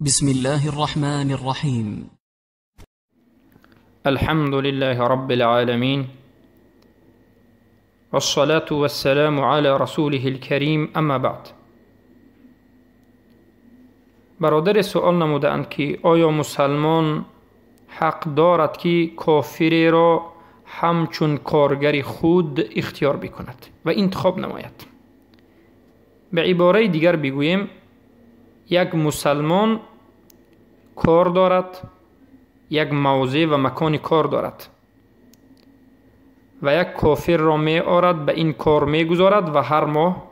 بسم الله الرحمن الرحيم. الحمد لله رب العالمين، والصلاة والسلام على رسوله الكريم، اما بعد. برادر سؤال نمودند که آیا مسلمان حق دارد که کافری را همچون کارگر خود اختیار بکند و انتخاب نماید؟ به عباره دیگر بگوییم، یک مسلمان کار دارد، یک موضع و مکان کار دارد و یک کافر را می آرد، به این کار می گذارد و هر ماه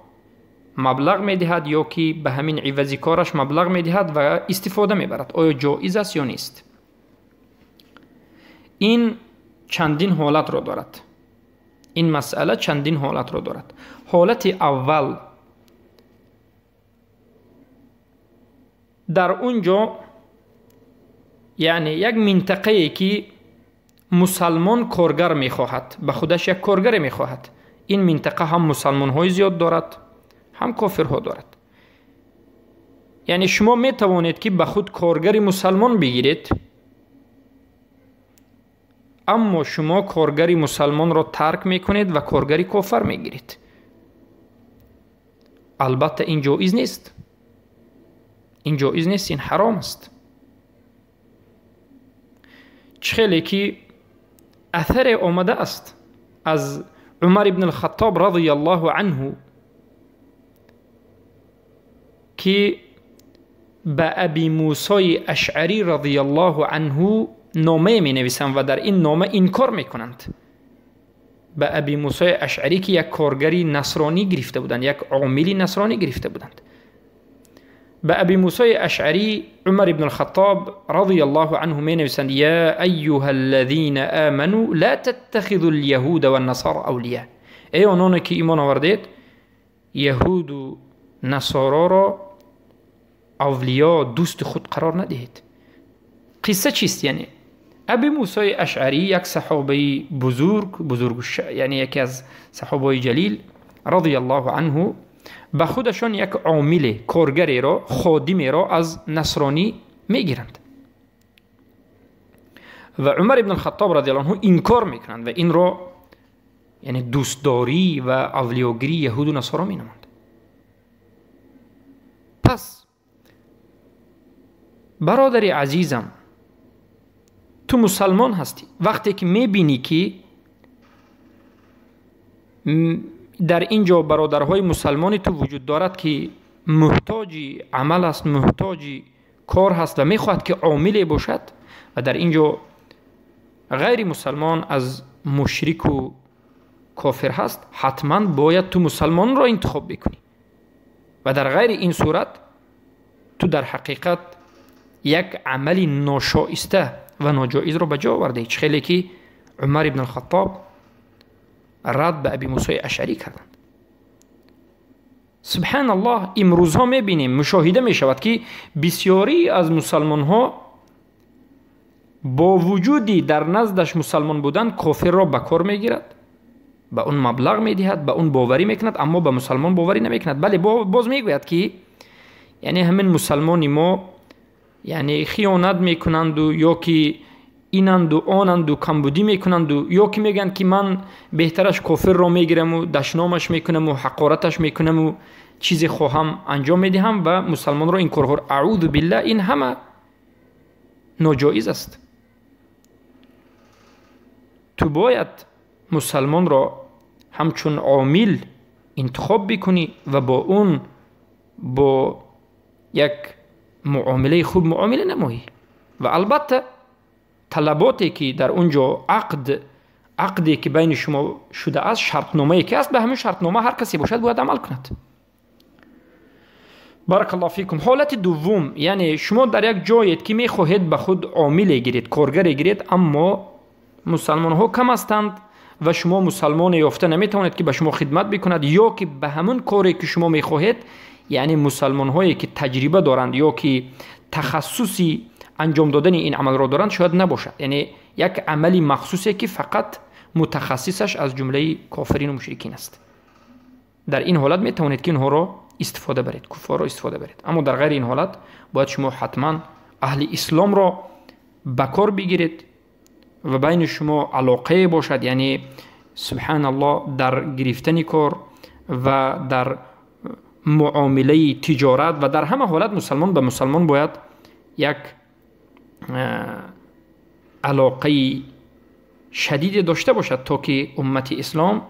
مبلغ می دهد یا که به همین عوض کارش مبلغ می دهد و استفاده می برد. آیا جایز است یا نیست؟ این چندین حالت را دارد. این مسئله چندین حالت را دارد. حالت اول، در اونجا یعنی یک منطقه که مسلمان کارگر میخواهد، به خودش یک کارگر میخواهد. این منطقه هم مسلمان های زیاد دارد، هم کافرها دارد. یعنی شما میتوانید که به خود کارگر مسلمان بگیرید، اما شما کارگر مسلمان را ترک میکنید و کارگر کافر میگیرید. البته این جایز نیست. این جایز نیست، این حرام است. چخیلی که اثر آمده است از عمر ابن الخطاب رضی الله عنه که به ابی موسی اشعری رضی الله عنه نامه می نویسند و در این نامه انکار می کنند. به ابی موسی اشعری که یک کارگری نصرانی گرفته بودند، یک عاملی نصرانی گرفته بودند. به ابی موسی اشعری عمر بن الخطاب رضی الله عنه می نویسند: یا ایها الذین آمنوا لا تتخذوا اليهود والنصارى اولیاء. ای آنان که ایمان آوردید، یهود و نصارا را اولیا، دوست خود قرار ندهید. قصه چیست؟ یعنی ابی موسی اشعری یک صحابه بزرگ، یعنی یکی از صحابه جلیل رضی الله عنه، به خودشان یک عامل، کارگری را، خادمی را از نصرانی میگیرند و عمر ابن الخطاب رضی الله عنه انکار میکنند و این را یعنی دوستداری و اولیاگیری یهود و نصارا مینامند. پس برادر عزیزم، تو مسلمان هستی، وقتی که میبینی که در اینجا برادرهای مسلمانی تو وجود دارد که محتاج عمل است، محتاج کار هست و میخواهد که عامل باشد و در اینجا غیر مسلمان از مشرک و کافر هست، حتما باید تو مسلمان را انتخاب بکنی و در غیر این صورت تو در حقیقت یک عمل ناشایسته و ناجایز را به جا آورده. چه خیلی که عمر ابن الخطاب رد به ابی موسی اشعری کردند. سبحان الله، امروزها میبینیم، مشاهده میشود که بسیاری از مسلمان ها با وجودی در نزدش مسلمان بودن، کافر را به کار میگیرد، به اون مبلغ میدهد، به اون باوری میکند، اما به مسلمان باوری نمیکند. بله، باز میگوید که یعنی همین مسلمانی ما یعنی خیانت میکنند و یا که اینند و آنند و کمبودی میکنند و یا که میگن که من بهترش کافر را میگیرم و دشنامش میکنم و حقارتش میکنم و چیزی خواهم انجام میدهم و مسلمان را این کارها، اعوذ بالله، این همه ناجایز است. تو باید مسلمان را همچون عامل انتخاب بکنی و با اون با یک معامله خوب معامله نمایی و البته طلباتی که در اونجا عقدی که بین شما شده است، شرطنامه‌ای که است، به همین شرطنامه هر کسی باشد باید عمل کند. بارک الله فیکم. حالت دوم، یعنی شما در یک جایید که میخواهید به خود عامل گیرید، کارگر گیرید، اما مسلمان ها کم هستند و شما مسلمان یافته نمیتوانید که به شما خدمت بکند یا که به همون کاری که شما میخواهید، یعنی مسلمان هایی که تجربه دارند یا که تخصصی انجام دادن این عمل را دارند شاید نباشد. یعنی یک عملی مخصوصی که فقط متخصصش از جمله کافرین و مشرکین است. در این حالت میتوانید که اینها را истифода баред, куффорро истифода баред. Аммо дар ғайри ин ҳолат бояд шумо ҳатман аҳли исломро ба кор бигиред ва байни шумо алоқае бошад, яъне субҳаналлоҳ, дар гирифтани кор ва дар муомилаи тиҷорат ва дар ҳама ҳолат мусалмон ба мусалмон бояд як алоқаи шадиде дошта бошад, то ки уммати ислом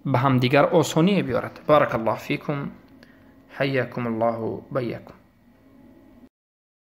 ба ҳамдигар осоние биёрад. Барак Аллоҳ фикум, ҳайякум Аллоҳу байякум.